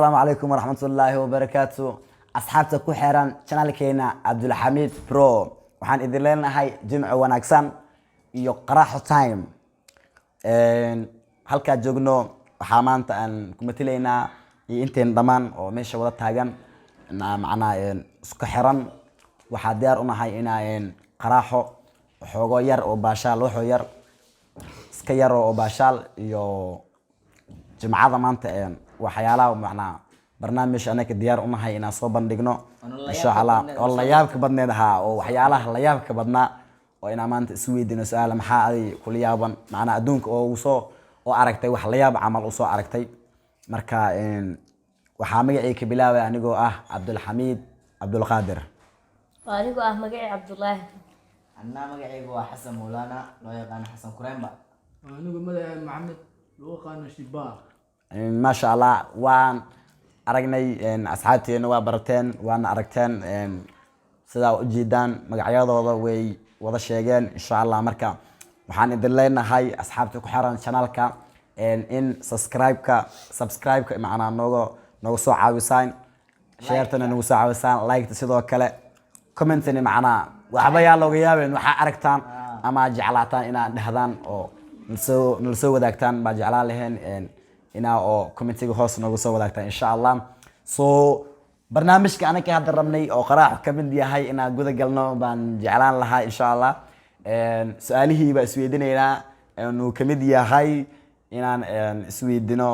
Asalaamu calaykum waraxmatullaahi wabarakaatu. Asxaabta ku xeeran channelkeena Cabdulxamiid Pro, waxaan idin leenahay jimco wanaagsan iyo qaraxo time. Halkaa joogno waxaa maanta aan ku matelaynaa iyo inteen dhammaan oo meesha wada taagan, macnaha isku xiran, waxaa diyaar u nahay inaa qaraaxo xoogo yar oo baashaal, waxoo yar iska yar oo baashaal iyo jimcada maanta, waxyaalaha macnaa barnaamij anaka diyaar unahay inaan soo bandhigno, insha Allah, oo la yaabka badneed ahaa, oo waxyaalaha la yaabka badnaa oo inaan maanta isu weydiino su-aal: maxaa aday kula yaaban, macnaa adduunka oo usoo oo aragtay, wax la yaab camal usoo aragtay? Marka waxaa magacii ka bilaabaya anigoo ah Cabdulxamiid Cabdulqaadir. Waa anigoo ah magacii Cabdulaahi. Annaa magacaygu waa Xasan Mawlaana, loo yaqaano Xasan Kuremba. Anigu magaca Maxamed, loo yaqaano Shibaa. Maasha Allah, waan aragnay asxaabteena, waa barateen, waana aragteen, sidaa ujeedaan magacyadooda way wada sheegeen, insha Allah. Marka waxaan idin leenahay, asxaabta ku xiran channelka, in subscribe-ka macnaa nooga soo caawisaan, share-tana nagu soo caawisaan, like-ta sidoo kale, commentani macnaa waxba yaa looga yaabeen waxaa aragtaan ama jeclaataan inaad dhahdaan oo nala soo wadaagtaan baa jeclaan laheen, inaa oo commentiga hoos nooga soo wadaagtaan, insha Allah. So barnaamijka anaka hadda rabnay oo qaraax ka mid yahay inaan guda galno baan jeclaan lahaa, insha Allah. Su-aalihii baa isweydiinaynaa, inuu kamid yahay inaan isweydiino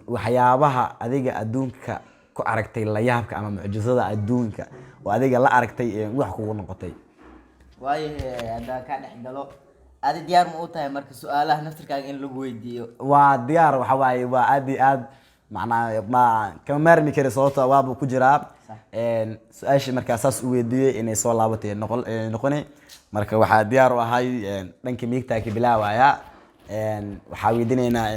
waxyaabaha adiga adduunka ku aragtay layaabka ama mucjisada adduunka oo adiga la aragtay wax kugu noqotay. Waayo, haddaan kaa dhex galo, adi diyaar ma u tahay marka su-aalaha naftirkaaga in lagu weydiiyo? Waa diyaar. Waxa waaye, waa aad iyo aad, macnaa ma kama maarmi kari, sababta waaba ku jiraa. Su-aashii markaa saas u weydiiyey inay soo laabatay noqoni. Marka waxaa diyaar u ahay, dhanka miigtaa ka bilaawaya. Waxaa weydiinaynaa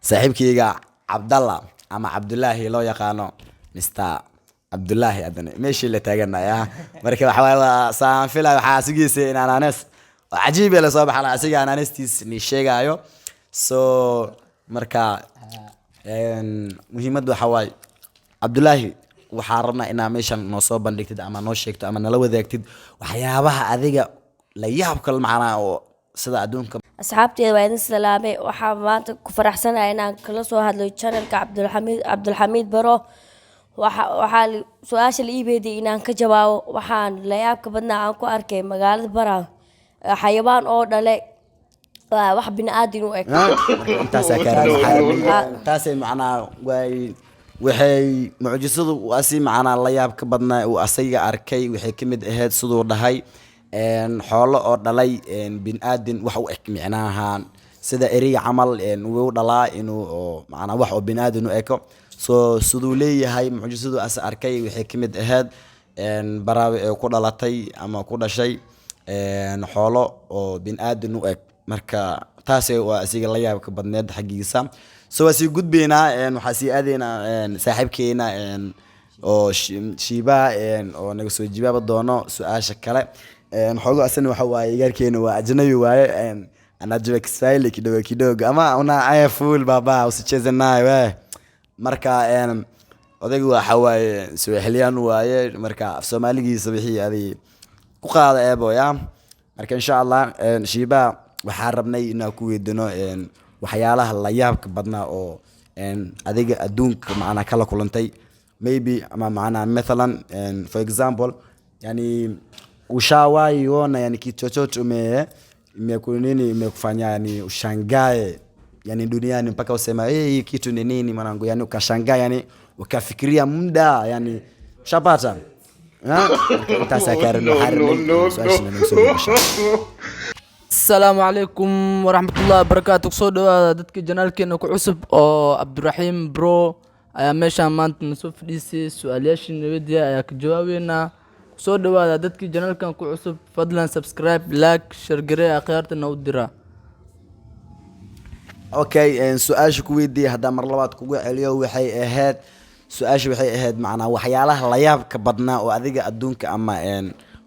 saaxiibkeyga Cabdalla ama Cabdullaahi loo yaqaano Mr Cabdullaahi. Adane meeshii la taaganaya. Marka waxa waaye, waa saan filay, waxaa sugiisay in anaanes oo cajiib ee lasoo baxana, asiga anaaneestiis ni sheegaayo. So marka muhiimadda waxa waaye, Cabdullaahi, waxaa rabnaa inaa meeshan noo soo bandhigtid ama noo sheegto ama nala wadaagtid waxyaabaha adiga la yaabka macnaa oo sida adduunka. Asxaabteeda waa idin salaamay. Waxaa maanta ku faraxsanahay inaan kala soo hadlo channelka Cabdulxamiid, Cabdulxamiid Baro. Waxaa su-aasha la ii weydiiyey inaan ka jawaabo. Waxaan la yaabka badnaa aan ku arkay magaalada Baraawe, xayawaan oo dhale waa wax bini-aadin u eg. Marka intaasaa kaa rabnay. Waxaa rabnay taasay macnaa way waxay mucjisadu uu asi macnaa la yaab ka badnaa uu asaga arkay waxay ka mid ahayd, siduu dhahay, xoolo oo dhalay bini'aadin wax u eg, micnaha sida eriga camal, wuu dhalaa inuu oo macnaa wax oo bini'aadin u eko. So siduu leeyahay, mucjisadu as arkay waxay ka mid ahayd Baraawe ee ku dhalatay ama ku dhashay xoolo oo bini'aadin u eg. Marka taasi waa asiga la yaabka badneed xaggiisa. So waa sii gudbaynaa, waxaa sii aadaynaa saaxiibkeena oo Shiibaha, oo naga soo jawaabi doono su-aasha kale. Xoogo asana waxa waaye, igaarkeena waa ajnabi waaye, anajua Kiswahili kidogo kidogo ama una aya full baba usicheze naye we. Marka odaygu waxa waaye Swahiliyaan waaye, marka af Soomaaligiisa wixii aday ku qaada eebo ya. Marka insha Allah, Shiibaha, waxaa rabnay inaan ku weydiino waxyaalaha la yaabka badnaa oo adiga adduunka macnaa kala kulantay, maybe ama macnaa mathalan, for example, yani ushawahi ona yani kitu chochote imeku nini, imekufanya yani ushangae yani duniani mpaka usema, "Hey, hii kitu ni nini mwanangu?" Yani ukashangaa, yani ukafikiria muda, yani ushapata. Ha? Marka intaasaa kaa rabnay. Waxaa rabnay su-aasha inaan soo gudbisho. Asalaamu calaykum waraxmatullahi wabarakaatu. Kusoo dhawaada dadka channelkeena ku cusub oo Cabdiraxiim Bro ayaa meeshaan maanta nasoo fadhiisay, su-aalayaashii nabadiya ayaa ka jawaabeynaa. Kusoo dhawaada dadkii channelkan ku cusub, fadlan subscribe, like, share garee, akhyaartana u dira. Okay, su-aasha ku weydiiyey haddaan mar labaad kugu celiyo, waxay ahayd su-aasha, waxay ahayd macnaa waxyaalaha layaabka badnaa oo adiga adduunka ama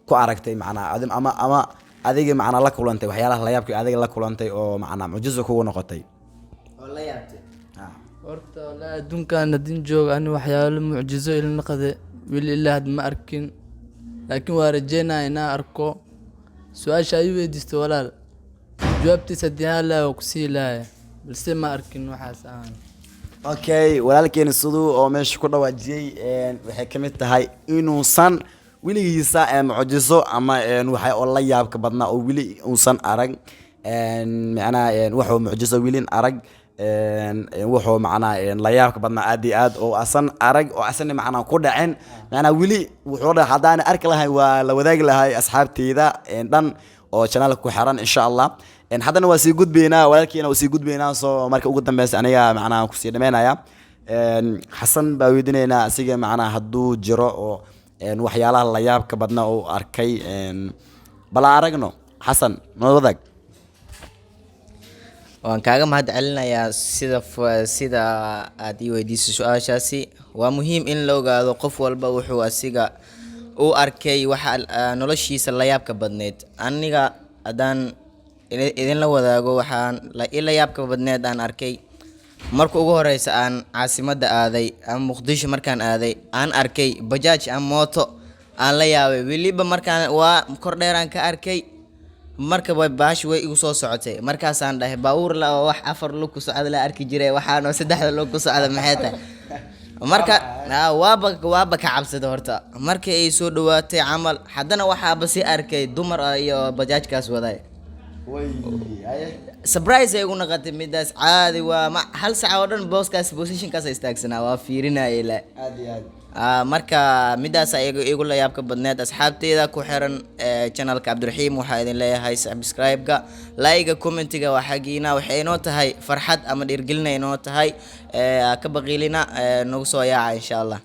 ku aragtay, macnaa ama adiga macnaa la kulantay, waxyaalaha layaabka adiga la kulantay oo macnaa mucjiso kugu noqotay. Oo la yaabtay. Horta Wallaahi adduunkan haddin joogo ani waxyaalo mucjizo ila naqde weli ilaa hadda ma arkin, laakiin waa rajeynaya inaan arko. Su-aasha ay weydiistay walaal, jawaabtiisa haddii aan lahay waa kusii lahay, balse ma arkin waxaas aan. Okay, walaalkeena siduu oo meesha ku dhawaajiyey, waxay ka mid tahay inuusan weligiisa mucjiso ama waxa oo la yaabka badnaa oo weli uusan arag, macnaha wuxuu mucjiso welin arag, wuxuu macnaha la yaabka badnaa aad iyo aad oo asan arag oo asana macnaha ku dhacin, macnaha weli wuxuu dhahay haddaan arki lahay waa la wadaagi lahay asxaabteyda dhan oo channelka ku xiran, insha Allah. Haddana waa sii gudbaynaa, walaalkiina waa sii gudbaynaa. Soo marka ugu dambeysa aniga macnaha kusii dhameynaya. Xasan baa weydiinaynaa asiga macnaha hadduu jiro oo waxyaalaha la yaabka badnaa uu arkay. Bal aan aragno, Xasan, noo wadaag. Waan kaaga mahad celinayaa sida aad ii weydiisay su-aashaasi. Waa muhiim in la ogaado qof walba wuxuu asiga u arkay waxa noloshiisa la yaabka badneyd. Aniga haddaan idinla wadaago, waxaan la ila yaabka badneed aan arkay marka ugu horeysa aan caasimadda aaday ama Muqdisho markaan aaday, aan arkay bajaaj ama mooto aan la yaabay. Weliba markaan waa kor dheeraan ka arkay, marka bahashi way igu soo socotay. Markaasaan dhahay, baabuur la oo wax afar lug ku socda la arki jiray, waxaanoo saddexda lug ku socda maxay tahay? Marka waaba ka cabsada horta markii ay soo dhawaatay camal. Haddana waxaaba si arkay dumar iyo bajaajkaas waday. Surprise ay igu noqotay midaas. Caadi waa ma hal sac oo dhan booskaas, positionkaas istaagsanaa, waa fiirinayay la. Aad iyo aad. Marka midaas igu igu la yaabka badneed. Asxaabteyda ku xiran channelka Cabdiraxiim, waxaa idin leeyahay subscribe-ka, like-ga, commentiga waa xaggiina. Waxay inoo tahay farxad ama dhiirgelina inoo tahay. Ka baqiilina, nagu soo yaaca, insha Allah.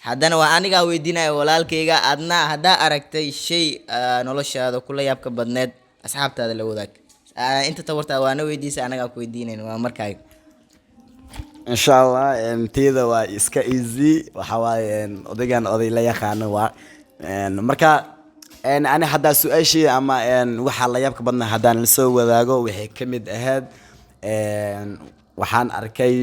Haddana waa anigaa weydiinaya walaalkayga, adna haddaa aragtay shay noloshaada kula yaabka badneed, asxaabtaada la wadaag. Inta tabartaa waana weydiisay, anagaa ku weydiinayn, waa markaaga. Insha Allah, tiyada waa iska easy. Waxa waaye, odaygan oday la yaqaano waa. Marka ani haddaa su-aashii ama waxa la yaabka badnaa haddaan lasoo wadaago, waxay ka mid ahayd waxaan arkay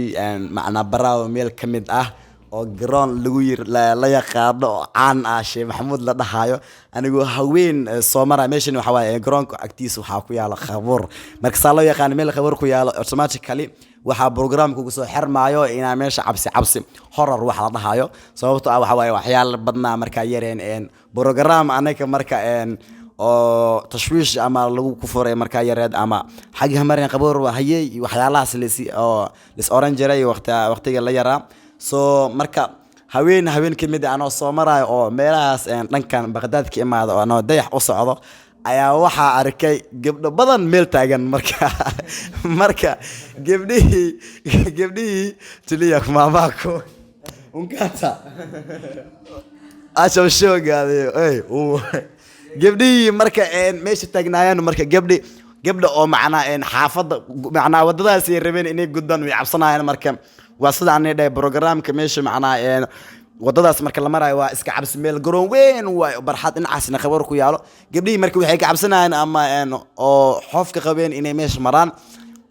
macnaa baraawo meel ka mid ah oo garoon lagu yir la yaqaano oo caan ah, Sheekh Maxamuud la dhahayo. Anigoo haween soo maraya meeshan, waxa waaye garoonka agtiisa waxaa ku yaalo khabuur. Marka saa loo yaqaano meel khabuur ku yaalo, automatically waxaa programka ugu soo xirmaayo inaa meesha cabsi cabsi horror wax la dhahayo, sababtoo ah waxa waaye waxyaala badnaa markaa yareen program anaga marka oo tashwiish ama lagu ku furay markaa yareed ama xagga marin qaboor hayey iyo waxyaalahaas lasi oo lis oran jiray waqtiga la yaraa. So marka haween haween ka mid ah anoo soo maraayo oo meelahaas dhankan Baqdaad ka imaado oo anoo Dayax u socdo ayaa waxaa arkay gabdho badan meel taagan. Marka gabdhihii tulia mamako unkata acha ushogaade ey. Gabdhihii marka meesha taagnaayeen, marka gabdha oo macnaa xaafadda macnaa wadadaas ay rabeen inay gudbaan, way cabsanayaan. Marka waa sida aan dhahay, programka meesha macnaa wadadaas marka la marayo waa iska cabsi. Meel garoon weyn waay, barxad dhinacaasna khabar ku yaalo. Gabdhihii marka waxay ka cabsanayaan ama oo xoofka qabeen inay meesha maraan.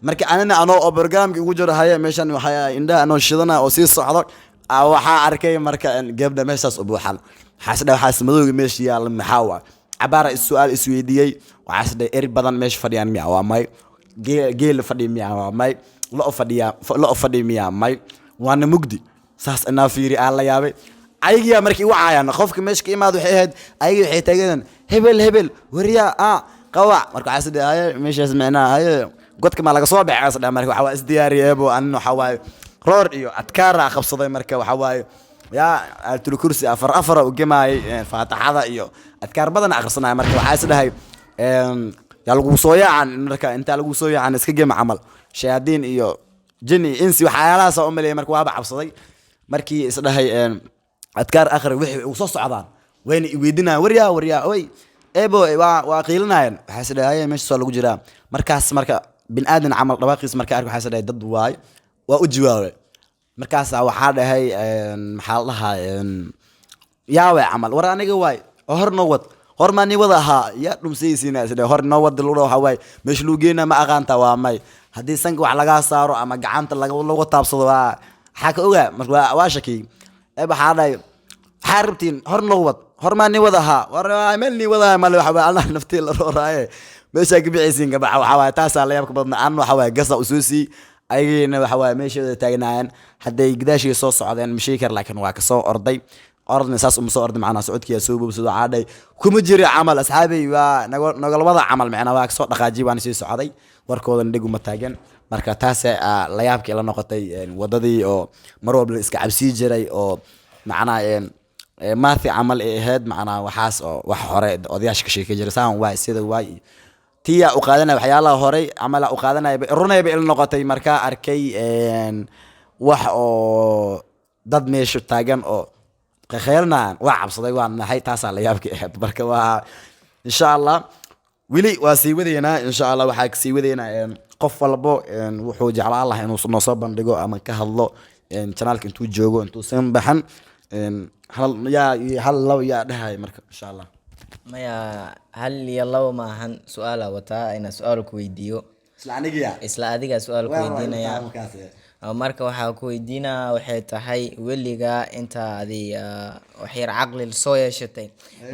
Marka anina anoo oo programka ugu jiro haya meeshan, waxaa indhaha anoo shidana oo sii socdo, waxaa arkay marka gabdha meeshaas u buuxan. Waxaas dhahay, waxaas madowga meesha yaalla maxaa waa? Cabaara is su-aal isweydiiyey. Waxaas dhahay, eri badan meesha fadhiyaan miya? Waa may. Geel fadhiya miya? Waa may. Lo fadhiya, lo fadhiya miya? May. Waana mugdi. Saas inaa fiiri aan la yaabay, ayagiyaa markii igu caayaan qofka meesha ka imaad waxay ahayd ayagii waxay taaganeen, hebel hebel wariyaa qawac. Marka waxaa is dhahay, haye meeshaas micnaha haye godka maa laga soo baxay? Is dhahay. Marka waxaa waa isdiyaariyeebo anin, waxaa waaye roor iyo adkaara qabsaday. Marka waxaa waaye yaa aayatul kursi afar afara u gemaayay, faataxada iyo adkaar badan akhrisanaya. Marka waxaa is dhahay, yaa lagu soo yaacan, marka intaa lagu soo yaacan iska gema camal shayaadiin iyo jin iyo insi waxyaalahaas u maleeyay. Marka waaba cabsaday. Markii is dhahay adkaar akhri, wixii ugu soo socdaan wayna i weydiinayaan, waryaa waryaa oy ebo, waa qiilinayaan. Waxaa is dhahay, haye meesha soo lagu jiraa. Markaas marka bin aadan camal dhawaaqiis marka ark, waxaa is dhahay dad waay, waa u jawaabay. Markaasaa waxaa dhahay, maxaa la dhahaa, yaawe camal, war aniga waay oo hor noo wad, hor maa nii wada ahaa yaa dhumsaysiina. Is dhahay hor noo wad lagu dhaho, waxaa waaye meesha lagu geynaa ma aqaanta? Waa may. Haddii sanka wax lagaa saaro ama gacanta lagu taabsado waa Waxaa ka ogaa marka waa shakiyey. Waxaa dhahay, waxaa rabtiin hor noo wad, hor maa ni wadahaa, war meel ni wadahaa male. Waxa waaye Allah naftii la rooraaye, meeshaa ka bixaysiin ka baxa. Waxaa waaye taasaa la yaabka badna. An waxa waaye gasa usoo sii, ayagiina waxa waaye meeshooda taagnaayeen. Hadday gadaashii soo socdeen ma sheegi kar, laakiin waa kasoo orday. Orodna saas uma soo orday, macnaa socodkiyaa soo bobsado. Waxaa dhahay kuma jiri camal, asxaabey waa nagalwada camal, macnaa waa kasoo dhaqaajiyay, waana sii socday, warkoodana dhig uma taagan. Marka taas la yaabkii la noqotay, wadadii oo mar walba la iska cabsii jiray oo macnaa maathi camal ay ahayd, macnaa waxaas oo wax hore odayaasha ka sheekay jiray, saan waay, sida waay, tiyaa u qaadanaya, waxyaalaha horey camal u qaadanaya runayba ila noqotay. Markaa arkay wax oo dad meesha taagan oo qeylnaan, waa cabsaday, waa naxay. Taasaa la yaabka ahayd. Marka waa insha Allah weli waa sii wadaynaa. Insha Allah waxaa kasii wadaynaa qof walbo wuxuu jeclaan lahaa inuu noo soo bandhigo ama ka hadlo channelka intuu joogo, intuusan baxan. Hal yaa iyo hal laba yaa dhahay marka insha Allah. Maya, hal iyo labo ma ahan, su-aalaa wataa inaan su-aal ku weydiiyo. Isla anigiya? Isla adigaa su-aal ku weydiinaya. Marka waxaa ku weydiinaa waxay tahay, weligaa inta adi waxyar caqli soo yeeshatay,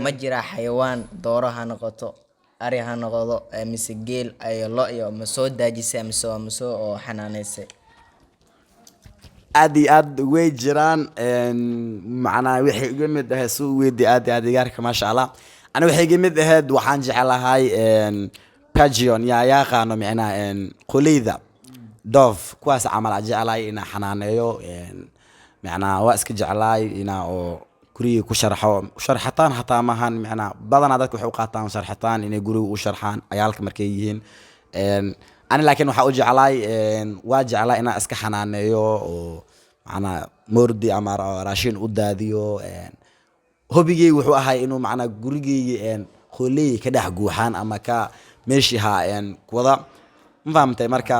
ma jira xayawaan, dooro ha noqoto, ari ha noqdo, mise geel iyo lo iyo, ma soo daajisay mise ma soo oo xanaaneysay? Aad iyo aad way jiraan. Macnaa waxay iga mid ahayd suu weydii aad iyo aad igaarka, maasha Allah. Ani waxay iga mid ahayd, waxaan jeclahay pigeon, yaa yaqaano, micnaha qoleyda dove, kuwaas camal aan jeclahay inaan xanaaneeyo. Macnaha waa iska jeclaay inaa oo guriga ku sharxo. Sharxitaan hataa maahan, macnaha badanaa dadka waxay u qaataan sharxitaan inay guriga u sharxaan ciyaalka markay yihiin. Ani laakiin waxaa u jeclaay, waa jeclaa inaan iska xanaaneeyo oo macnaha moordi ama raashin u daadiyo. Hobigeyga wuxuu ahay inuu macnaha gurigeyga qoley ka dhex guuxaan ama ka meeshii haa wada, ma fahamtay? Marka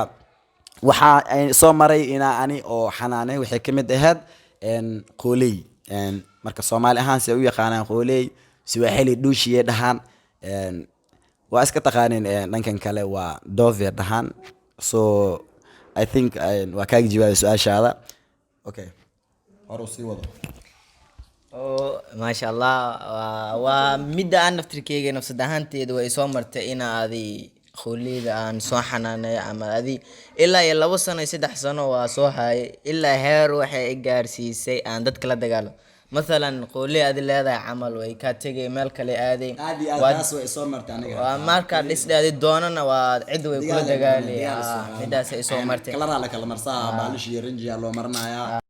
waxaa ay soo maray inaa ani oo xanaanay, waxay ka mid ahayd qooley. Marka Soomaali ahaan si ay u yaqaanaan qooley, Swahili dhuushiyay dhahaan. Waa iska taqaanin, dhankan kale waa dove dhahaan. So I think waa kaaga jawaabay su-aashaada. Okay, hor u sii wado. Oo maasha Allah, waa midda aan naftirkeyga nafsad ahaanteeda way soo martay ina adi qooleyda aan soo xanaaneeyo ama adi ilaa iyo 2 sano iyo 3 sano waa soo hayay, ilaa heer waxay i gaarsiisay aan dadka la dagaalo. Mathalan qooley adi leedahay camal way kaa tegay, meel kale aaday. Aad iyo aad, taas way soo martay aniga. Waa markaa dhisdhaadi doonana waa cid way kula dagaali. Midaas ay soo martay. Kalaraa la kala marsaa, baalish iyo rinjiyaa loo marinayaa.